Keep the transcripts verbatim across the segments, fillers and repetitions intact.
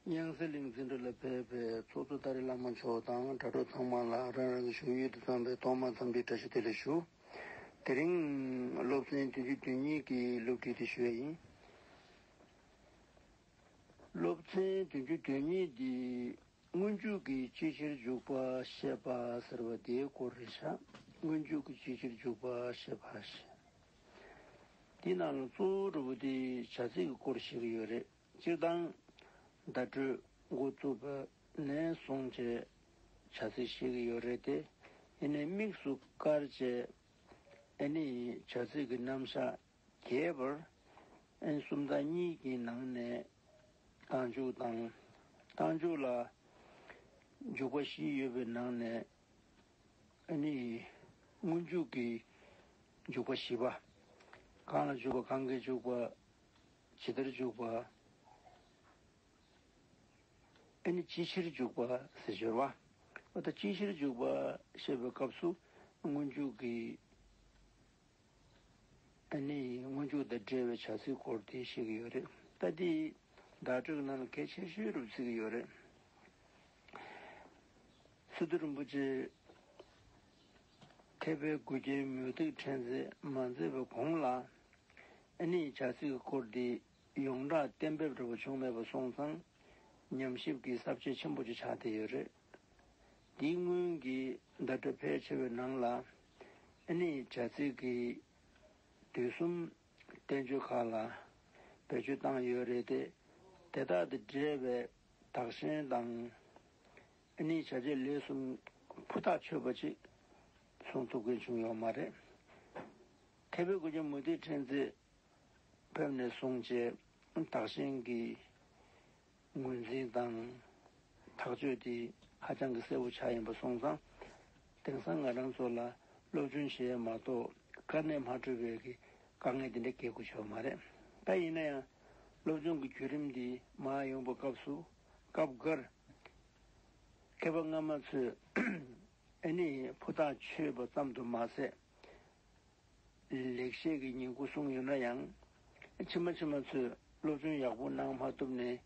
གཡང་ས་གླིང་འཛིན་གྲྭ་ལ་ཕེབས་པའི་ཚོགས་གཙོ་ཏཱ་རེ་བླ་མ་མཆོག་དང་དྲ་གྲོགས་ཚང་མ་ལ་རང་རང་གི་བཞུགས་ཡུལ་དུ་འཚམས་པའི་ཐོག་མ་འཚམས་འདྲིའི་བཀྲ་ཤིས་བདེ་ལེགས་ཞུ། དེ་རིང་སློབ་ཚན་བདུན་ཅུ་དོན་གཉིས་ཀྱི་སློབ་ཁྲིད་དེ་ཞུ་ཡ་ཡིན། སློབ་ཚན་བདུན་ཅུ་དོན་གཉིས་འདི་སྔོན་འཇུག་གི་ཅིའི་ཕྱིར་འཇུག་པ་བཤད་པ་ཟེར་བ་དེའི་སྐོར་རེད་ཤག་སྔོན་འཇུག་གི་ཅིའི་ཕྱིར་འཇུག་པ་བཤད་པ་ཞེས། འདི་ནང་ལ་གཙོ་བོ་འདྲ་པོ་དེ་བྱ་ཚིག་གི་སྐོར་བཤད་ཀྱི་ཡོད་རེད། སྤྱིར་བཏང་བརྡ་སྤྲོད་འགོ་བཙུགས་པ་ནས་བཟུང་བྱས་བྱ་ཚིག་བཤད་ཀྱི་ཡོད་རེད་དེ། ཡིན་ནའི་དམིགས་སུ་བཀར་བྱས་ཨ་ནི་བྱ་ཚིག་གི་རྣམ་གཞག་རྒྱས་པར་ཨ་ནི་སུམ་རྟགས་གཉིས་ཀྱི་ནང་ནས་རྟགས་འཇུག་དང་། རྟགས་འཇུག་ལ་འཇུག་པ་བཞི་ཡོད་པའི་ནང་ནས་ཨ་ནི་སྔོན་འཇུག་གི་འཇུག་པ་བཞི་པ། གང་ལ་འཇུག་པ། གང་གིས་འཇུག་པ། ཇི་ལྟར་འཇུག་པ། ཨ་ནི་ཅིའི་ཕྱིར་འཇུག་པ་ཟེར་ཞོར་བ། འོ་ད་ཅིའི་ཕྱིར་འཇུག་པ་བཤད་པའི་སྐབས་སུ་སྔོན་འཇུག་གི་ཨ་ནི་སྔོན་འཇུག་དང་འབྲེལ་བའི་བྱ་ཚིག་སྐོར་དེ་བཤད་ཀྱི་ཡོད་རེད། ད་འདི་བརྡ་སྤྲོད་ནང་ལ་གལ་ཆེ་ཤོས་རུ་བརྩི་གི་ཡོད་རེད། སི་ཏུ་རིན་པོ་ཆེ་མཁས་པའི་མགུལ་རྒྱན་མུ་ཏིག་ཕྲེང་མཛེས་མ་མཛད་པའི་གོང་ལ་ཨ་ནི་བྱ་ཚིག་གི་སྐོར་འདི་ཡོངས་གྲགས་གཏན་འབེབས་འདྲ་པོ་བྱུང་མེད་པ་སོང་ཙང་ཉམས་ཞིབ་ཀྱི་ས་བཅད་ཆེན་པོ་ཅིག་ཆགས་བསྡད་ཡོད་རེད། འདིའི་སྔོན་གྱི་བརྡ་སྤྲོད་ཕལ་ཆེ་བའི་ནང་ལ་ཨ་ནི་བྱ་ཚིག་གི་དུས་གསུམ་བསྟན་བཅོས་ཁག་ལ་བེད་སྤྱོད་བཏང་ཡོད་རེད་དེ། དེ་དག་དང་འབྲེལ་བའི་བདག་གཞན་དང་ཨ་ནི་བྱ་བྱེད་ལས་གསུམ་ཕུ་ཐག་ཆོད་པ་ཅིག་གསུང་ཐུབ་མཁན་བྱུང་ཡོད་མ་རེད། མཁས་པའི་མགུལ་རྒྱན་མུ་ཏིག་ཕྲེང་མཛེས་ཕེབས་ནས་བཟུང་བྱས་བདག་གཞན་གྱི་ངོས་འཛིན་དང་ཐག་གཅོད་དེ་ཧ་ཅང་གི་གསལ་པོ་ཆགས་ཡིན་པ་སོང་ཙང་། དེང་སང་ང་རང་ཚོ་ལ་སློབ་སྦྱོང་བྱེད་ཡས་མ་གཏོགས་དཀའ་གནད་མ་འཕྲད་པའི་གི་དཀའ་ངལ་དེ་འདྲ་སྐྱེལ་དགོས་བྱུང་མ་རེད། ད་ཡིན་ན་ཡང་སློབ་སྦྱོང་གི་བརྒྱུད་རིམ་འདི་མར་ཡོང་བའི་སྐབས་སུ་སྐབས་འགར་མཁས་པ་སྔ་མ་ཚོས་ཨ་ནི་ཕུ་ཐག་ཆོད་པ་ཙམ་དུ་མ་ཟད། ལེགས་བཤད་ཀྱི་སྙིང་པོ་གསུངས་ཡོད་ན་ཡང་། ཕྱི་མ་ཕྱི་མ་ཚོས་སློབ་སྦྱོང་ཡག་པོ་གནང་མ་ཐུབ་ནས་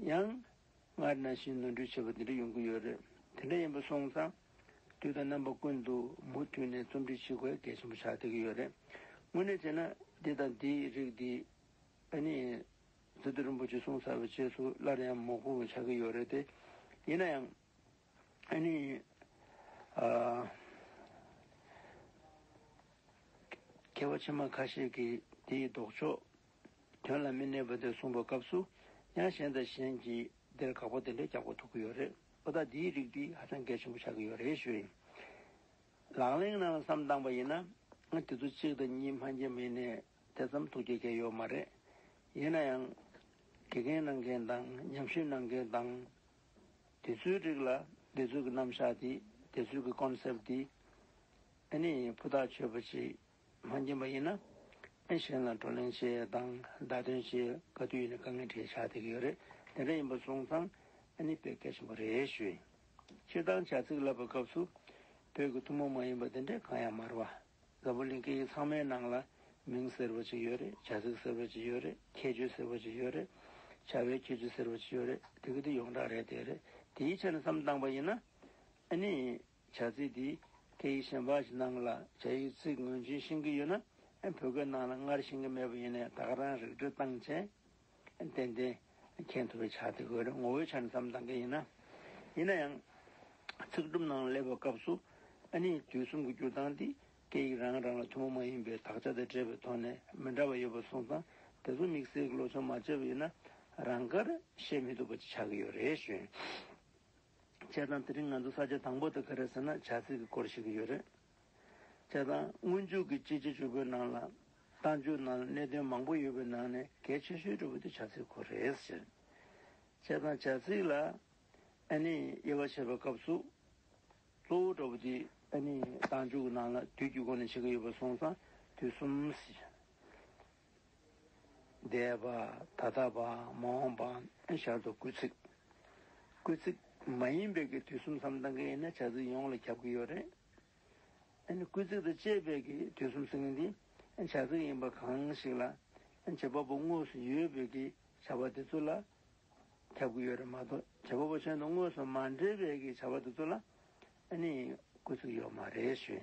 ཡང་སྔར་ནང་བཞིན་ནོར་འཁྲུལ་བྱེད་པ་འདི་འདྲ་ཡོང་གི་ཡོད་རེད། དེ་འདྲ་ཡིན་པ་སོང་ཙང་དུས་དང་རྣམ་པ་ཀུན་ཏུ་མུ་མཐུད་ནས་རྩོམ་སྒྲིག་བྱེད་དགོས་གལ་ཆེན་པོ་ཆགས་བསྡད་ཀྱི་ཡོད་རེད། དངོས་གནས་བྱས་ན་འདི་དང་འདིའི་རིགས་འདི་ཨ་ནི་རྫུ་འཕྲུལ་རིན་པོ་ཆེ་གསུངས་ཚར་བའི་རྗེས་སུ་སླར་ཡང་མོག་པོ་ཆགས་ཀྱི་ཡོད་རེད་དེ། ཡིན་ན་ཡང་། ཨ་ནི། ཨ། མཁས་པ་ཕྱི་མ་ཁ་ཤས་ཀྱིས་དེའི་ལྡོག་ཕྱོགས་དོན་ལ་མི་གནས་པ་དེ་གསུངས་པའི་སྐབས་སུ་ཡང་གཞན་དང་གཞན་གྱིས་འདིར་དགག་པ་དེ་འདྲའི་རྒྱག་པ་ཐུབ་ཀྱི་ཡོད་རེད། འོ་ད་དེའི་རིགས་འདི་ཧ་ཅང་གལ་ཆེན་པོ་ཆགས་ཀྱི་ཡོད་རེད་ཞུ་ཡིན། ལག་ལེན་ནང་ལ་བསམ་བཏང་པ་ཡིན་ན་ང་དེ་ཚོ་གཅིག་དང་གཉིས་སྨྲ་མཁན་མིན་ནས་དེ་ཙམ་ཐུགས་རྗེ་ཆེ་ཡོད་མ་རེད། ཡིན་ན་ཡང་དགེ་རྒན་གནང་མཁན་དང་ཉམས་ཞིབ་གནང་མཁན་དང་། དེ་ཚོའི་རིགས་ལ་དེ་ཚོའི་གི་རྣམ་གཞག་དེ། དེ་ཚོའི་གི་ཀོན་སེབ་དེ་ཨ་ནི་ཕུ་ཐག་ཆོད་པ་ཅིག་མ་མཁྱེན་པ་ཡིན་ན། ཨ་གཞན་ལ་བགྲོ་གླེང་བྱེད་ཡས་དང་བརྡ་སྟོན་བྱེད་ཡས་ག་དུས་ཡིན་ན་དཀའ་ངལ་འཕྲད་ཆགས་བསྡད་ཀྱི་ཡོད་རེད། དེ་འདྲ་ཡིན་པ་སོང་ཙང་ཨ་ནི་དཔེ་གལ་ཆེན་པོ་རེད་ཞུ་ཡིན། སྤྱིར་བཏང་བྱ་ཚིག་ལབ་པའི་སྐབས་སུ་བོད་ཀྱི་ཐུན་མོང་མ་ཡིན་པ་དེ་འདྲ་གང་ཡང་མ་རེད་བ། འཛམ་བུ་གླིང་སྐད་ཡིག་ཚང་མའི་ནང་ལ་མིང་ཟེར་བ་ཅིག་ཡོད་རེད། བྱ་ཚིག་ཟེར་བ་ཅིག་ཡོད་རེད། ཁྱད་ཆོས་ཟེར་བ་ཅིག་ཡོད་རེད། བྱ་བའི་ཁྱད་ཆོས་ཟེར་བ་ཅིག་ཡོད་རེད། དེ་ག་དེ་ཡོངས་གྲགས་རེད་དེ་རེད། དེའི་ཆ་ནས་བསམ་བཏང་པ་ཡིན་ན། ཨ་ནི། བྱ་ཚིག་འདི་སྐད་ཡིག་གཞན་པ་ཞིག་ནང་ལ་བྱ་ཡིག་ཚིག་ངོས་འཛིན་ཤེས་ཀྱི་ཡོད་ན། ཨ་བོད་སྐད་ནང་ལ་སྔར་ཤེས་ཀྱི་མེད་པ་ཡིན་ནའི་ད་ག་རང་རིག་འགྲེ་བཏང་བྱས། ཏན་ཏན་མཁྱེན་ཐུབ་པའི་ཆ་དེ་དགོས་རེད། ངོ་བོའི་ཆ་ནས་བསམ་བཏང་མཁན་ཡིན་ན། ཡིན་ན་ཡང་། ཚིག་གྲུབ་ནང་སླེབས་པའི་སྐབས་སུ་ཨ་ནི་དུས་གསུམ་གྱི་འགྱུར་སྟངས་འདི་སྐད་ཡིག་རང་རང་ལ་ཐུན་མོང་མ་ཡིན་པའི་དག་ཆ་དང་འབྲེལ་བའི་ཐོག་ནས་མི་འདྲ་བ་ཡོད་པ་སོང་ཙང་དེ་ཚོ་དམིགས་བསལ་གྱི་སློབ་སྦྱོང་མ་བྱས་པ་ཡིན་ན་རང་དགར་ཤེས་མི་ཐུབ་པ་ཅིག་ཆགས་ཀྱི་ཡོད་རེད་ཞུ། བྱས་ཙང་དེ་རིང་ང་ཚོ་ས་བཅད་དང་པོ་དེ་ག་རེ་ཟེར་ན་བྱ་ཚིག་གི་སྐོར་ཞིག་ཡོད་རེད། བྱས་ཙང་སྔོན་འཇུག་གི་ཅིའི་ཕྱིར་འཇུག་པའི་ནང་ལ་རྟགས་འཇུག་ནང་ལ་གནད་དོན་མང་པོ་ཡོད་པའི་ནང་ནས་གལ་ཆེ་ཤོས་འདྲ་པོ་དེ་བྱ་ཚིག་ཁོ་རེད་ཟེར། བྱས་ཙང་བྱ་ཚིག་ལ་ཨ་ནི་དབྱེ་བ་ཕྱེ་བའི་སྐབས་སུ་གཙོ་བོ་འདྲ་པོ་དེ་ཨ་ནི་རྟགས་འཇུག་གི་ནང་ལ་དུས་ཀྱི་སྒོ་ནས་ཕྱེ་གི་ཡོད་པ་སོང་ཙང་དུས་གསུམ་ཟེར། འདས་པ། ད་ལྟ་བ། མ་འོངས་པ། ཨ་ནི་ཞར་དུ་སྐུལ་ཚིག་སྐུལ་ཚིག་མ་ཡིན་པའི་གི་དུས་གསུམ་བསམ་བཏང་གི་ཡིན་ན་བྱ་ཚིག་ཡོངས་ལ་ཁྱབ་ཀྱི་ཡོད་རེད། ཨ་ནི་སྐུལ་ཚིག་དང་བཅས་པའི་གི་དུས་གསུམ་ཟེར་མཁན་འདི་ཨ་ནི་བྱ་ཚིག་ཡིན་པ་གང་ཞིག་ལ་ཨ་ནི་བྱེད་པ་པོ་དངོས་སུ་ཡོད་པའི་གི་བྱ་བ་དེ་ཚོ་ལ་ ཁྱབ་ཀྱི་ཡོད་རེད་མ་གཏོགས། བྱེད་པ་པོ་གཞན་དང་དངོས་སུ་མ་འབྲེལ་བའི་གི་བྱ་བ་དེ་ཚོ་ལ་ཨ་ནི་སྐུལ་ཚིག་ཡོད་མ་རེད་ཞུ།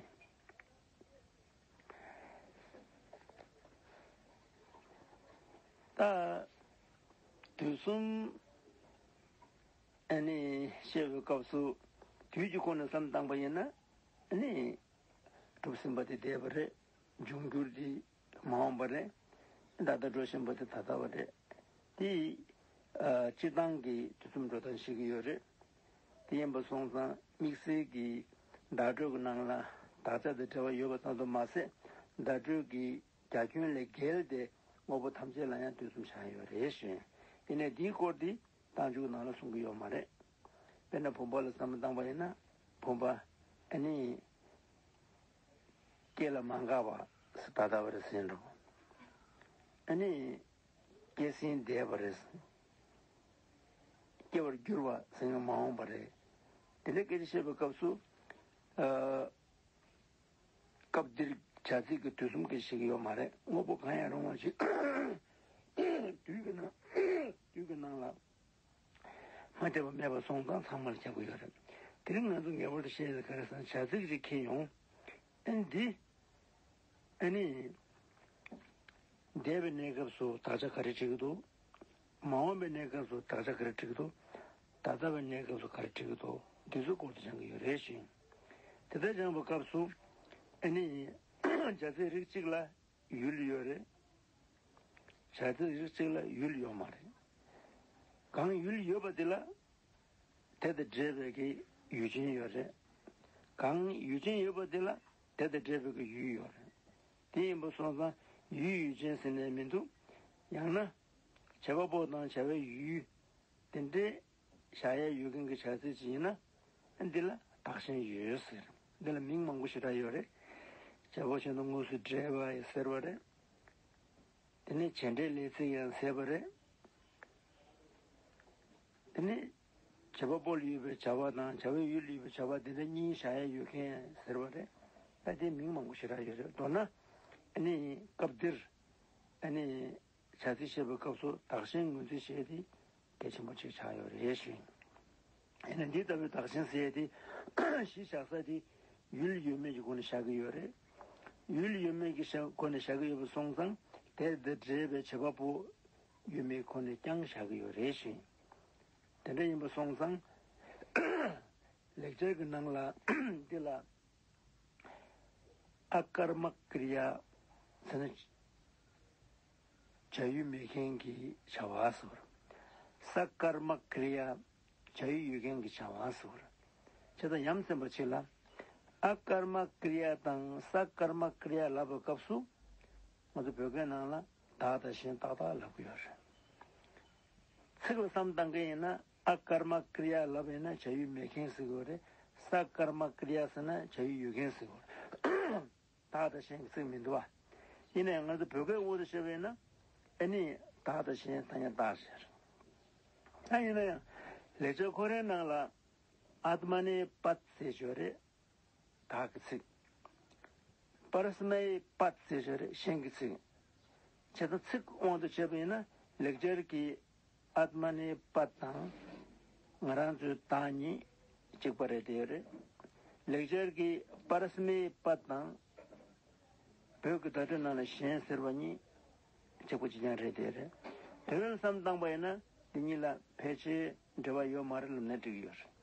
ད་དུས་གསུམ་ཨ་ནི་བཤད་པའི་སྐབས་སུ་དུས་ཀྱི་སྒོ་ནས་བསམ་བཏང་པ་ཡིན་ན་ཨ་ནི་གྲུབ་ཟིན་པ་དེ་འདས་པ་རེད། འབྱུང་འགྱུར་དེ་མ་འོངས་པ་རེད། ད་ལྟ་འགྲོ་བཞིན་པ་དེ་ད་ལྟ་བ་རེད། དེ་ཨ་སྤྱིར་བཏང་གི་དུས་གསུམ་འགྲོ་སྟངས་ཤིག་ཡོད་རེད། དེ་ཡིན་པ་སོང་ཙང་དམིགས་བསལ་གྱི་བརྡ་སྤྲོད་ཀྱི་ནང་ལ་དག་ཆ་དང་འབྲེལ་བ་ཡོད་པ་ཙམ་དུ་མ་ཟད། བརྡ་སྤྲོད་ཀྱི་རྒྱ་ཁྱོན་ལས་བརྒལ་ཏེ་དངོས་པོ་ཐམས་ཅད་ལ་ཡང་དུས་གསུམ་བཞག་ཡོད་རེད་ཞུ། ཡིན་ནའི་འདིའི་སྐོར་འདི་རྟགས་འཇུག་ནང་ལ་གསུང་གི་ཡོད་མ་རེད། དཔེར་ན་བུམ་པ་ལ་བསམ་བློ་བཏང་པ་ཡིན་ན་བུམ་པ་ཨ་ནི་སྐྱེ་ལ་མ་འགགས་པ་ད་ལྟ་བ་རེད་ཟེར་འགྲོ། ཨ་ནི་སྐྱེས་ཟིན་འདས་པ་རེད། སྐྱེ་བར་འགྱུར་བ་ཟེར་ཡང་མ་འོངས་པ་རེད། དེ་འདྲའི་སྐད་ཆ་བཤད་པའི་སྐབས་སུ་ཨ། སྐབས་འདིར་བྱ་ཚིག་གི་དུས་གསུམ་གྱི་ཞིག་ཡོད་མ་རེད། དངོས་པོ་གང་ཡང་རུང་བ་ཞིག་དུས་ཀྱི་ནང་དུས་ཀྱི་ནང་ལ་མ་འདས་པ་མེད་པ་སོང་ཙང་ཚང་མར་ཁྱབ་ཀྱི་ཡོད་རེད། དེ་རིང་ང་ཚོ་ངེས་པར་དུ་ཤེས་ཡ་ག་རེ་ཟེར་ན་བྱ་ཚིག་ཅིག་འཁྱེར་ཡོང་། ཨ་ནི་འདི་ཨ་ནི། འདས་པའི་གནས་སྐབས་སུ་དག་ཆ་ག་རེ་བྲིས་ཀྱི་འདུག་མ་འོངས་པའི་གནས་སྐབས་སུ་དག་ཆ་ག་རེ་བྲིས་ཀྱི་འདུག་ད་ལྟ་བའི་གནས་སྐབས་སུ་ག་རེ་བྲིས་ཀྱི་འདུག་འདི་ཚོའི་སྐོར་དུ་སྦྱང་གི་ཡོད་རེད་ཞུ། དེ་ལྟར་སྦྱངས་པའི་སྐབས་སུ་ཨ་ནི་བྱ་ཚིག་རིགས་གཅིག་ལ་ཡུལ་ཡོད་རེད། བྱ་ཚིག་རིགས་གཅིག་ལ་ཡུལ་ཡོད་མ་རེད། གང་ཡུལ་ཡོད་པ་དེ་ལ་དེ་དང་འབྲེལ་བའི་གི་ཡུལ་ཅན་ཡོད་རེད། གང་ཡུལ་ཅན་ཡོད་པ་དེ་ལ་དེ་དང་འབྲེལ་བའི་གི་ཡུལ་ཡོད་རེད། དེ་ཡིན་པ་སོང་ཙང་ཡུལ་ཡུལ་ཅན་ཟེར་ནས་མི་འདུག་ཡང་ན་བྱེད་པ་པོ་དང་བྱ་བའི་ཡུལ་དེ་འདྲའི་བཞག་ཡས་ཡོད་མཁན་གྱི་བྱ་ཚིག་ཅིག་ཡིན་ན་འདི་ལ་བདག་གཞན་ཡོད་ཟེར། འདི་ལ་མིང་མང་པོ་ཞེ་དྲག་ཡོད་རེད། བྱེད་པ་པོ་གཞན་དང་དངོས་སུ་འབྲེལ་བ་ཡི་ཟེར་བ་རེད། དེ་ནས་བྱེད་འབྲེལ་ལས་ཚིག་ཡང་ཟེར་བ་རེད། དེ་ནས་བྱེད་པ་པོ་ལ་ཡོད་པའི་བྱ་བ་དང་བྱ་བའི་ཡུལ་ལ་ཡོད་པའི་བྱ་བ་དེ་འདྲ་གཉིས་བཞག་ཡས་ཡོད་མཁན་ཟེར་བ་རེད། ད་དེ་མིང་མང་པོ་ཞེ་དྲག་ཡོད་རེད། མདོར་ན་ཨ་ནི་སྐབས་འདིར་ཨ་ནི་བྱ་ཚིག་བཤད་པའི་སྐབས་སུ་བདག་གཞན་ངོས་འཛིན་བྱས་ཏེ་གལ་ཆེན་པོ་ཅིག་ཆགས་ཡོད་རེད་ཞུ། ཡིན་ན་འདི་ལྟ་བུའི་བདག་གཞན་ཟེར་ཡས་དེ་གཞི་བཞག་ས་དེ་ཡུལ་ཡོད་མེད་ཀྱི་སྒོ་ནས་བཞག་གི་ཡོད་རེད། ཡུལ་ཡོད་མེད་ཀྱི་བཞག་སྒོ་ནས་བཞག་གི་ཡོད་པ་སོང་ཙང་དེ་དང་འབྲེལ་བའི་བྱེད་པ་པོ་ཡོད་མེད་སྒོ་ནས་ཀྱང་བཞག་གི་ཡོད་རེད་ཞུ། དེ་འདྲ་ཡིན་པ་སོང་ཙང་ལེགས་སྦྱར་གྱི་ནང་ལ་འདི་ལ་ཨ་ཀརྨ་ཀྲི་ཡ་ཟེར་ན་བྱ་ཡུལ་མེད་མཁན་གྱི་བྱ་བ་ཟེར་བ། ས་ཀརྨ་ཀྲི་ཡ་བྱ་ཡུལ་ཡོད་མཁན་གྱི་བྱ་བ་ཟེར་བ། བྱས་ཙང་ཡ་མཚན་པ་ཅིག་ལ་ཨ་ཀརྨ་ཀྲི་ཡ་དང་ས་ཀརྨ་ཀྲི་ཡ་ལབ་པའི་སྐབས་སུ་ང་ཚོ་བོད་སྐད་ནང་ལ་བདག་དང་གཞན་ཏག་ཏག་ལབ་ཀྱི་ཡོད་རེད། ཚིག་ལ་བསམ་བཏང་མཁན་ཡིན་ན་ཨ་ཀརྨ་ཀྲི་ཡ་ལབ་ཡིན་ན་བྱ་ཡུལ་མེད་མཁན་ཟེར་གྱི་ཡོད་རེད། ས་ཀརྨ་ཀྲི་ཡ་ཟེར་ན་བྱ་ཡུལ་ཡོད་མཁན་ཟེར་གྱི་ཡོད་རེད། བདག་དང་གཞན་གྱི་ཚིག་མི་འདུག་བ། ཡིན་ནའི་ང་ཚོ་བོད་སྐད་དབང་དུ་བྱས་པ་ཡིན་ན་ཨ་ནི་བདག་དང་གཞན་ཐ་སྙད་བཏགས་ཟེར། ད་ཡིན་ན་ཡང་ལེགས་སྦྱར་ཁོ་རའི་ནང་ལ་ཨཏྨ་ནི་པད་ཟེར་ཡོད་རེད། བདག་གི་ཚིག་པར་སྨེ་པད་ཟེར་ཡོད་རེད། གཞན་གྱི་ཚིག་བྱས་ཙང་ཚིག་དབང་དུ་བྱས་པ་ཡིན་ན་ལེགས་སྦྱར་གྱི་ཨཏྨ་ནི་པད་དང་ང་རང་ཚོའི་བདག་གཉིས་གཅིག་པ་རེད་དེ་ཡོད་རེད། ལེགས་སྦྱར་གྱི་པར་སྨེ་པད་དང་བོད་ཀྱི་བརྡ་སྤྲོད་ནང་ལ་གཞན་ཟེར་བ་གཉིས་གཅིག་པ་གཅིག་རྐྱང་རེད་དེ་རེད། དེ་བས་བསམ་བཏང་པ་ཡིན་ན་འདི་གཉིས་ལ་ཕལ་ཆེར་འབྲེལ་བ་ཡོད་མ་རེད་ལབ་ན་འགྲིག་གི་ཡོད་རེད།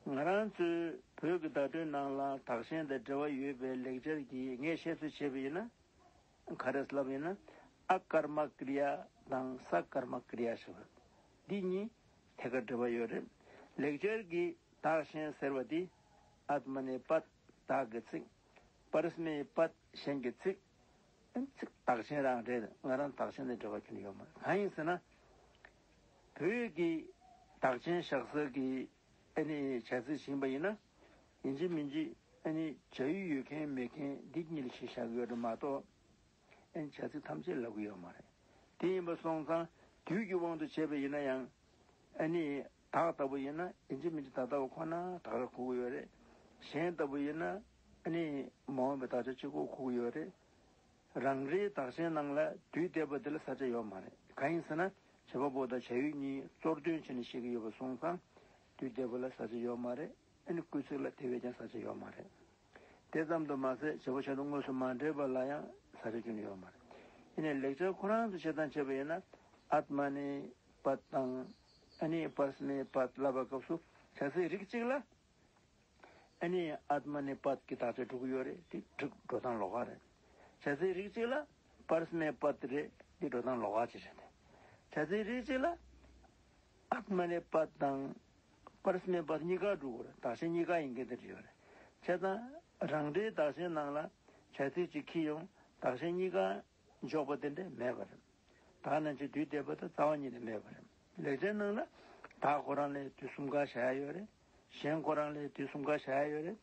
ང་རང་ཚོའི་བོད་ཀྱི་བརྡ་སྤྲོད་ནང་ལ་བདག་གཞན་དང་འབྲེལ་བ་ཡོད་པའི་ལེགས་སྦྱར་གྱིས་ངས་བཤད་ཚུལ་བྱས་པ་ཡིན་ན། ག་རེ་ལབ་ཡིན་ན་ཨ་ཀརྨ་ཀྲི་ཡ་དང་ས་ཀརྨ་ཀྲི་ཡ་ཞེས་པ་འདི་གཉིས་ཐད་ཀར་འབྲེལ་བ་ཡོད་རེད། ལེགས་སྦྱར་གྱི་བདག་གཞན་ཟེར་བ་འདི་ཨཏྨ་ནི་པད་བདག་གི་ཚིག་པར་སྨེ་པད་གཞན་གྱི་ཚིག་ཚིག་བདག་གཞན་རང་རེད། ང་རང་བདག་གཞན་དང་འབྲེལ་བ་ཁྱོན་ཡོད་མ་རེད། གང་ཡིན་ཟེར་ན་བོད་ཀྱི་བདག་ཆེན་བཞག་ས་གི་ཨ་ནི་བྱ་ཚིག་ཡིན་པ་ཡིན་ན་ཡིན་གཅིག་མིན་གཅིག་ཨ་ནི་བྱ་ཡུལ་ཡོད་མཁན་མེད་མཁན་འདི་གཉིས་ལ་གཞི་བཞག་གི་ཡོད་རེད་མ་གཏོགས། ཨ་ནི་བྱ་ཚིག་ཐམས་ཅད་ལབ་ཀྱི་ཡོད་མ་རེད། དེ་ཡིན་པ་སོང་ཙང་དུས་ཀྱི་དབང་དུ་བྱས་པ་ཡིན་ན་ཡང་ཨ་ནི་བདག་ལྟ་བུ་ཡིན་ན་ཡིན་གཅིག་མིན་གཅིག་ད་ལྟ་བ་ཁོ་ན་བདག་ལ་གོ་གི་ཡོད་རེད། གཞན་ལྟ་བུ་ཡིན་ན་ཨ་ནི་མ་འོངས་པའི་བདག་ཆ་གཅིག་པོ་གོ་གི་ཡོད་རེད། རང་རེའི་བདག་གཞན་ནང་ལ་དུས་འདས་པ་འདི་ལ་ས་ཆ་ཡོད་མ་རེད། གང་ཡིན་ཟེར་ན་ བྱེད་པ་པོ་དང་བྱ་ཡུལ་གཉིས་གཙོར་འདོན་བྱས་ནས་བཤད་ཀྱི་ཡོད་པ་སོང་ཙང་། དུས་འདས་པ་ལ་ས་ཆ་ཡོད་མ་རེད། ཨ་ནི་སྐུལ་ཚིག་ལ་དེ་བས་ཀྱང་ས་ཆ་ཡོད་མ་རེད། དེ་ཙམ་དུ་མ་ཟད་བྱེད་པ་བྱེད་དོན་དངོས་སུ་མ་འདྲེས་པ་ལ་ཡང་ས་ཆ་ཁྱོན་ནས་ཡོད་མ་རེད། ཡིན་ནའི་ལེགས་སྦྱར་ཁོ་རང་ཚོ་བྱེད་སྟངས་བྱས་པ་ཡིན་ན། ཨཏྨ་ནི་པད་དང་། ཨ་ནི་པར་སྨེ་པད་ལབ་པའི་སྐབས་སུ་བྱ་ཚིག་རིགས་གཅིག་ལ། ཨ་ནི་ཨཏྨ་ནི་པད་ཀྱི་དག་ཆ་འགྲོ་གི་ཡོད་རེད། དེ་འགྲིག་འགྲོ་སྟངས་ལོགས་ཀ་རེད། བྱ་ཚིག་རིགས་གཅིག་ལ་པར་སྨེ་པད་རེད། དེ་འགྲོ་སྟངས་ལོགས་ཀ་ཅིག་རེད། བྱ་ཚིག་རིགས་གཅིག་ལ་ཨཏྨ་ནི་པད་དང་པར་སྨེ་པད་གཉིས་ཀ་འགྲོ་གི་རེད། དག་ཆ་གཉིས་ཀ་ཡིན་མཁན་དེ་འདྲ་ཡོད་རེད། བྱས་ཙང་རང་འགྲེལ་དག་ཆའི་ནང་ལ་བྱ་ཚིག་ཅིག་འཁྱེར་ཡོང་དག་ཆ་གཉིས་ཀ་འཇོག་པ་དེ་འདྲ་མེད་པ་རེད། དག་རྣམས་ཀྱི་དུས་འདས་པ་དང་རྩ་བ་ཉིད་ནས་མེད་པ་རེད། ལེགས་སྦྱར་ནང་ལ་དག་ཁོ་རང་ལ་དུས་གསུམ་ཀ་བཞག་ཡ་ཡོད་རེད། གཞན་ཁོ་རང་ལ་དུས་གསུམ་ཀ་བཞག་ཡ་ཡོད་རེད།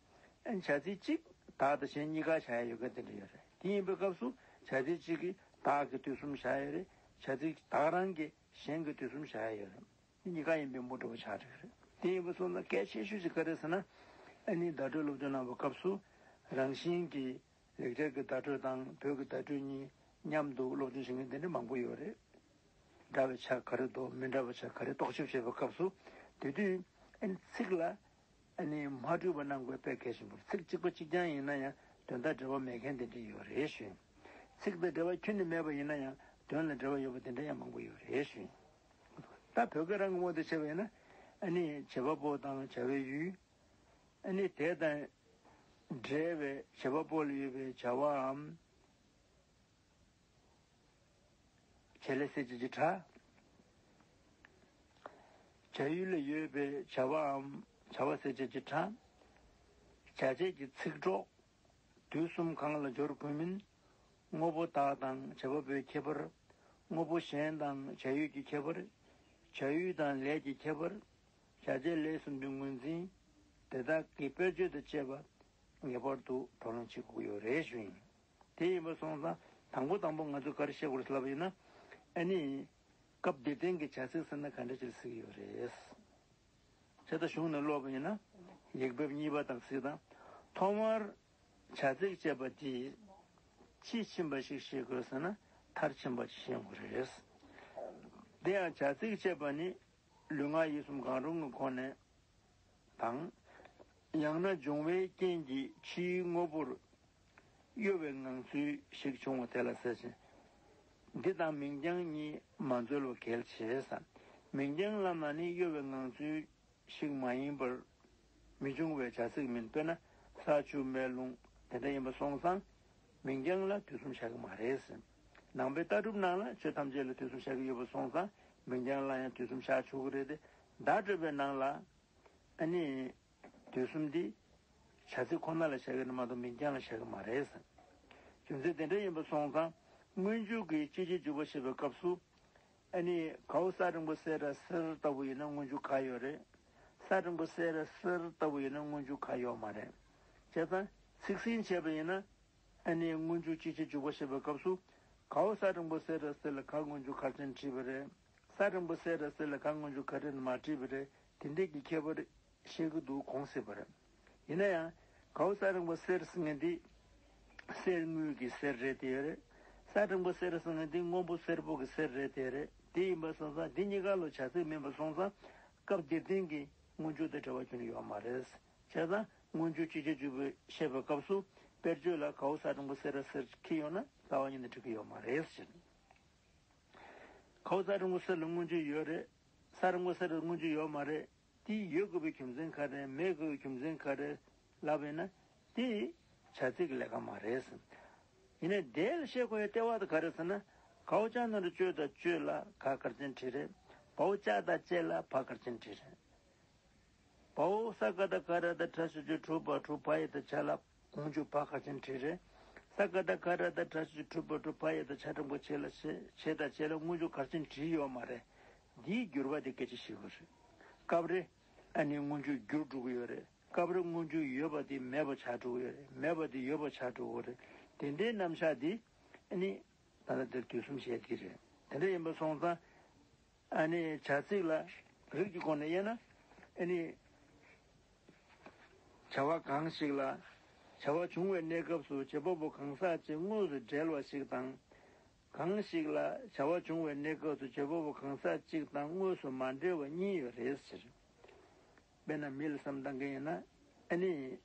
ཨ་ནི་བྱ་ཚིག་གཅིག་དག་དང་གཞན་གཉིས་ཀ་བཞག་ཡ་ཡོད་མཁན་དེ་འདྲ་ཡོད་རེད། དེ་ཡིན་པའི་སྐབས་སུ་བྱ་ཚིག་གཅིག་གིས་དག་གི་དུས་གསུམ་བཞག་ཡ་རེད། བྱ་ཚིག་དག་རང་གིས་གཞན་གྱི་དུས་གསུམ་བཞག་ཡ་ཡོད་རེད། དེ་གཉིས་ཀ་ཡིན་པའི་མུ་འགྲོ་བ་ཆགས་འགྲོ་གི་རེད། དེ་ཡིན་པ་སོང་ཙང་གལ་ཆེ་ཤོས་ཤིག་ག་རེ་ཟེར་ན། ཨ་ནི་བརྡ་སྤྲོད་སློབ་སྦྱོང་གནང་བའི་སྐབས་སུ་རང་བཞིན་གྱིས་ལེགས་སྦྱར་གྱི་བརྡ་སྤྲོད་དང་བོད་ཀྱི་བརྡ་སྤྲོད་གཉིས་མཉམ་དུ་སློབ་སྦྱོང་བྱེད་མཁན་དེ་འདྲ་མང་པོ་ཡོད་རེད། འདྲ་བའི་ཆ་ག་རེ་འདུག་མི་འདྲ་བའི་ཆ་ག་རེ་རྟོག་ཞིབ་བྱེད་པའི་སྐབས་སུ། དེ་དུས་ཨ་ནི་ཚིག་ལ་ཨ་ནི་མ་འཁྲུལ་བ་གནང་དགོས་དཔེ་གལ་ཆེན་པོ་རེད། ཚིག་གཅིག་པ་གཅིག་རྐྱང་ཡིན་ན་ཡང་དོན་དང་འབྲེལ་བ་མེད་མཁན་དེ་འདྲ་ཡོད་རེད་ཞུ། ཚིག་དང་འབྲེལ་བ་ཁྱོན་ནས་མེད་པ་ཡིན་ན་ཡང་དོན་ལ་འབྲེལ་བ་ཡོད་པ་དེ་འདྲ་ཡང་མང་པོ་ཡོད་རེད་ཞུ། ད་བོད་སྐད་རང་གི་དབང་དུ་བྱས་པ་ཡིན་ན། ཨ་ནི་བྱེད་པ་པོ་དང་བྱ་བའི་ཡུལ། ཨ་ནི་དེ་དང་འབྲེལ་བའི་བྱེད་པ་པོ་ལ་ཡོད་པའི་བྱ་བའམ་བྱེད་ལས་ཟེར་བྱེད་ཀྱི་སྒྲ། བྱ་ཡུལ་ལ་ཡོད་པའི་བྱ་བའམ་བྱ་བ་ཟེར་བྱེད་ཀྱི་སྒྲ། བྱ་བྱེད་ཀྱི་ཚིག་གྲོགས། དུས་གསུམ་གང་ལ་སྦྱོར་དགོས་མིན། དངོས་པོ་དག་དང་བྱེད་པ་པོའི་ཁྱད་པར། དངོས་པོ་གཞན་དང་བྱ་ཡུལ་གྱི་ཁྱད་པར། བྱ་ཡུལ་དང་ལས་ཀྱི་ཁྱད་པར། བྱ་བྱེད་ལས་གསུམ་པའི་ངོས་འཛིན། དེ་དག་གི་དཔེར་བརྗོད་དང་བཅས་པ་ངེས་པར་དུ་བགྲོ་གླེང་བྱེད་དགོས་ཀྱི་ཡོད་རེད་ཞུ་ཡིན། དེ་ཡིན་པ་སོང་ཙང་དང་པོ་དང་པོ་ང་ཚོས་ག་རེ་བཤད་དགོས་རེད་ལབ་པ་ཡིན་ན། ཨ་ནི། སྐབས་འདིར་བསྟན་གྱི་བྱ་ཚིག་ཟེར་ན་ག་འདྲ་ཅིག་ཟེར་གྱི་ཡོད་རེད། བྱས་ཙང་གཞུང་ནས་ཀློག་པ་ཡིན་ན། ཡིག་འབེབས་གཉིས་པ་དང་གཟིགས་དང་། ཐོག་མར་བྱ་ཚིག་ཅེས་པ་འདི་ཕྱིས་ཕྱིན་པ་ཞིག་ཤེས་དགོས་ཟེར་ན་མཐར་ཕྱིན་པ་ཞིག་ཤེས་དགོས་རེད། དེ་ཡང་བྱ་ཚིག་ཅེས་པ་ནི་ལུས་ངག་ཡིད་གསུམ་གང་རུང་གི་སྒོ་ནས་དང་། ཡང་ན་སྦྱོང་བའི་རྐྱེན་གྱིས་ཕྱིའི་དངོས་པོར་གཡོ་བའི་ངང་ཚུལ་ཞིག་བྱུང་བ་དེ་ལ་ཟེར་ཞིང་། འདི་དང་མིང་རྐྱང་གཉིས་མ་འཛོལ་བ་གལ་ཆེ་ས། མིང་རྐྱང་ལབ་ན་ནི་གཡོ་བའི་ངང་ཚུལ་ཞིག་མ་ཡིན་པར། མི་འབྱུང་བའི་བྱ་ཚིག་མིན། དཔེར་ན་ས་ཆུ་མེ་རླུང་དེ་འདྲ་ཡིན་པ་སོང་ཙང་། མིང་རྐྱང་ལ་དུས་གསུམ་བཞག་གི་མ་རེད་ཟེར། ནང་པའི་ལྟ་གྲུབ་ནང་ལ་ཆོས་ཐམས་ཅད་ལ་དུས་གསུམ་བཞག་གི་ཡོད་པ་སོང་ཙང་། མིང་རྐྱང་ལ་ཡང་དུས་གསུམ་བཞག་ཆོག་གི་རེད་དེ། བརྡ་སྤྲོད་པའི་ནང་ལ། ཨ་ནི། དུས་གསུམ་འདི། བྱ་ཚིག་ཁོ་ན་ལ་བཞག་གི་ནི་མ་གཏོགས་མིང་རྐྱང་ལ་བཞག་གི་མ་རེད་ཟེར། རྒྱུ་མཚན་དེ་འདྲ་ཡིན་པ་སོང་ཙང་། སྔོན་འཇུག་གི་སྤྱི་ཆོས་འཇུག་པ་ཞེས་པའི་སྐབས་སུ། ཨ་ནི་གའོ་ས་འགྲེང་བུ་སེ་ར་སེར་ལྟ་བུ་ཡིན་ན་སྔོན་འཇུག་ག་ཡོད་རེད། ས་འགྲེང་བུ་སེ་ར་སེར་ལྟ་བུ་ཡིན་ན་སྔོན་འཇུག་ག་ཡོད་མ་རེད། བྱས་ཙང་ཚིག་ཟིན་བྱས་པ་ཡིན་ན། ཨ་ནི་སྔོན་འཇུག་སྤྱི་ཆོས་འཇུག་པ་ཞེས་པའི་སྐབས་སུ། གའོ་ས་འགྲེང་བུ་སེ་ར་སེར་ལ་ག་སྔོན་འཇུག་ག་རེ་བྱས་ནས་བྲིས་པ་རེད། ས་འགྲེང་བུ་སེ་ར་སེར་ལ་ག་སྔོན་འཇུག་ག་རེ་བྱས་ནས་མ་བྲིས་པ་རེད། དེ་འདྲས་ཀྱི་ཁྱད་པར་ཤེས་ཀྱི་འདུག་གོང་གསལ་བ་རེད། ཡིན་ན་ཡང་། གའོ་ས་འགྲེང་བུ་སེར་ཟེར་མཁན་འདི། གསེར་དངུལ་གྱི་གསེར་རེད་དེ་རེད། ས་འགྲེང་བུ་སེར་ཟེར་མཁན་འདི་སྔོན་པོ་སེར་པོ་གི་གསེར་རེད་དེ་རེད། དེ་ཡིན་པ་སོང་ཙང་འདི་གཉིས་ཀ་ལོ་བྱ་ཚིག་མིན་པ་སོང་ཙང་། སྐབས་འདིར་བསྟན་གྱི་སྔོན་འཇུག་དང་འབྲེལ་བ་ཁྱོན་ནས་ཡོད་མ་རེད། བྱས་ཙང་སྔོན་འཇུག་སྤྱི་ཆོས་འཇུག་པའི་བཤད་པའི་སྐབས་སུ་དཔེར་བརྗོད་ལ་གའོ་ས་འགྲེང་བུ་སེ་ར་སེར་འཁྱེར་ཡོང་ན་རྩ་བ་ཉིད་ནས་འགྲིག་གི་ཡོད་མ་རེད་ཟེར། གའོ་ས་འགྲེང་བུ་སེར་ལ་སྔོན་འཇུག་ཡོད་རེད། ས་འགྲེང་བུ་སེར་ལ་སྔོན་འཇུག་ཡོད་མ་རེད། དེ་ཡོད་དགོས་པའི་རྒྱུ་མཚན་ག་རེ་མེད་དགོས་པའི་རྒྱུ་མཚན་ག་རེ་ལབ་པས་ན། དེ་བྱ་ཚིག་གི་ལས་ཀ་མ་རེད་ཟེར། ཡིན་ནའི་དེ་ལ་བཤད་དགོས་ཡའི་ལྟེ་བ་དེ་ག་རེ་ཟེར་ན། གའོ་ཅ་ན་རོ་ཅོ་དང་སྤྱོད་ལ་ག་ག་རེ་བྱས་ནས་བྲིས་རེད། བའོ་ཅ་དང་བཅས་ལ་བ་ག་རེ་བྱས་ནས་བྲིས་རེད། བའོ་ས་ག་བཏགས་སྒ་ར་བཏགས་སྒྲ་ཞབས་ཀྱུ་སྒྲུ་བ་སྒྲུ། བ་ཡ་བཏགས་བྱ་ལ་སྔོན་འཇུག་བ་ག་རེ་བྱས་ནས་བྲིས་རེད། ས་ག་བཏགས་སྒ་ར་བཏགས་སྒྲ་ཞབས་ཀྱུ་སྒྲུ་བ་སྒྲུབ། བ་ཡ་བཏགས་བྱ་འགྲེང་བུ་བྱེད་ལ་བྱེད། བྱེད་དང་བཅས་ལ་སྔོན་འཇུག་ག་རེ་བྱས་ནས་བྲིས་ཡོད་མ་རེད། འདིའི་འགྱུར་བ་དེ་སྐད་ཆ་བཤད་དགོས་རེད། སྐབས་རེ་ཨ་ནི་སྔོན་འཇུག་འགྱུར་འགྲོ་གི་ཡོད་རེད། སྐབས་རེ་སྔོན་འཇུག་ཡོད་པ་དེ་མེད་པ་ཆགས་འགྲོ་གི་ཡོད་རེད། མེད་པ་དེ་ཡོད་པ་ཆགས་འགྲོ་གི་རེད། དེ་འདྲའི་རྣམ་གཞག་འདི་ཨ་ནི་ད་ལྟ་འདིར་དུས་གསུམ་བཤད་ཀྱི་རེད། དེ་འདྲ་ཡིན་པ་སོང་ཙང་། ཨ་ནི་བྱ་ཚིག་ལ་རིགས་ཀྱི་སྒོ་ནས་དབྱེ་ན། ཨ་ནི་བྱ་བ་གང་ཞིག་ལ་བྱ་བ་བྱུང་བའི་གནས་སྐབས་སུ་བྱེད་པ་པོ་གང་ཟག་ཅིག་དངོས་སུ་འབྲེལ་བ་ཞིག་དང་། གང་ཞིག་ལ་བྱ་བ་བྱུང་བའི་གནས་སྐབས་སུ་བྱེད་པ་པོ་གང་ཟག་གཅིག་དང་དངོས་སུ་མ་འབྲེལ་བ་གཉིས་ཡོད་རེད་ཟེར། དཔེར་ན་མི་ལ་བསམ་བཏང་གི་ཡིན་ན། ཨ་ནི་